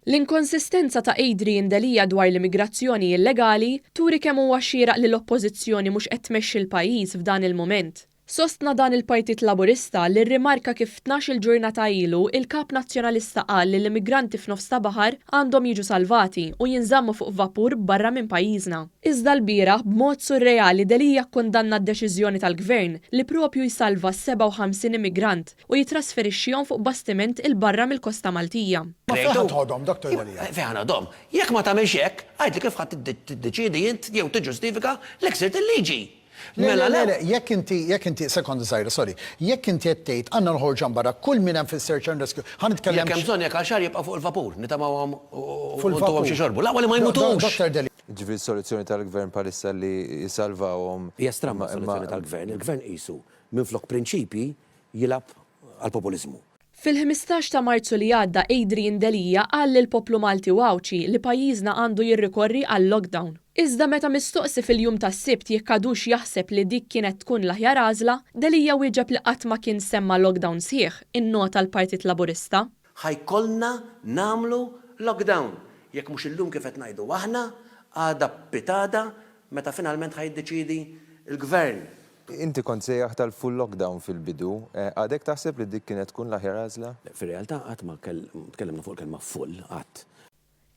L-inkonsistenza ta' Adrian Delia dwar l-immigrazzjoni illegali turi kemm huwa xieraq li l-Oppożizzjoni mhux qed tmexxi l-pajjiż f'dan il-mument. Sostna dan il-Partit Laburista li rrimarka kif 12-il ġurnata ilu il-Kap Nazzjonalista qal li l-immigranti f'nofs ta' baħar għandhom jiġu salvati u jinżammu fuq vapur barra minn pajjiżna. Iżda lbieraħ b'mod surreali Delia kkundanna d-deċiżjoni tal-Gvern li propju jsalva 57 immigrant u jittrasferixxihom fuq bastiment 'il barra mill-kosta Maltija. Ma fejn ħa tħodhom, Dottor Delia? Fejn ħa noħodhom? Jekk ma tagħmilx hekk, għidli kif ħa tiddeċiedi int jew tiġġustifika li ksirt il-liġi. Le, le, le, le, jekk inti, jekk inti, sekonda żgħira, sorry, jekk inti qed tgħid għandna noħorġu hemm barra kull min hemm fis-search and rescue, ħa nitkellem. Jekk hemm bżonn, jekk għal xahar jibqa' fuq il-vapur, nitamgħuhom u ntuhom x'jixorbu. L-aqwa li ma jmutux! Dottor Delia. Jiġifieri s-soluzzjoni tal-Gvern bħalissa li jsalvawhom. Hija stramba s-soluzzjoni tal-Gvern. Il-Gvern qisu minflok prinċipji jilgħab għall-populiżmu. Fil-15 ta' Marzu li għadda Adrian Delia qal lill-poplu Malti u Għawdxi li pajjiżna għandu jirrikorri għal lockdown. Iżda meta mistoqsi fil-jum tas-Sibt jekk għadux jaħseb li dik kienet tkun l-aħjar għażla, Delia wieġeb li qatt ma kien semma lockdown sħiħ, innota l-Partit Laburista. Ħa jkollna nagħmlu lockdown. Jekk mhux illum kif qed ngħidu aħna, għada pitgħada meta finalment ħa jiddeċiedi l-Gvern. Inti kont sejjaħt għal full lockdown fil-bidu. Għadek taħseb li dik kienet tkun l-aħjar għażla? Le, fir-realtà qatt ma tkellimna fuq il-kelma full, qatt.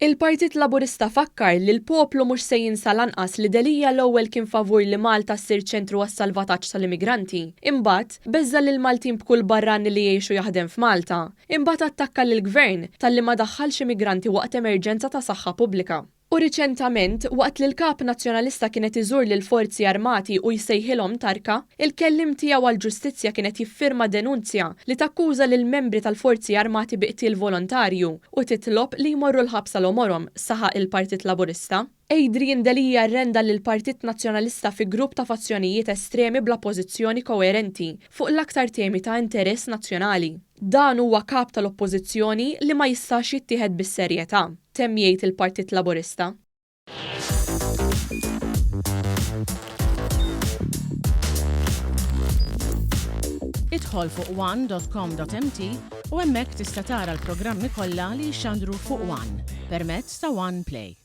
Il-Partit Laburista fakkar li l-poplu mhux se jinsa lanqas li Delia l-ewwel kien favur li Malta ssir ċentru għas-salvataġġ tal-immigranti, imbagħad, beżża' lill-Maltin b'kull barrani li jgħix u jaħdem f'Malta, imbagħad attakka lill-Gvern talli ma daħħalx immigranti waqt emerġenza ta' saħħa pubblika. U riċentament, waqt li l-Kap Nazzjonalista kien qed iżur lill-Forzi Armati u jsejħilhom tarka, il-kelliem tiegħu għall-Ġustizzja kien qed jiffirma denunzja li takkuża lill-membri tal-Forzi Armati bi qtil volontarju u titlob li jmorru l-ħabs għal għomorhom, saħaq il-Partit Laburista. Adrian Delia rrenda lill-Partit Nazzjonalista fi grupp ta' fazzjonijiet estremi bla pożizzjoni koerenti fuq l-aktar temi ta' interess nazzjonali. Dan huwa Kap tal-Oppożizzjoni li ma jistax jittieħed bis-serjetà. Temm jgħid il-Partit Laburista. Idħol fuq one dot com dot mt u hemmhekk tista' tara l-programmi kollha li jixxandru fuq one permezz ta' One Play.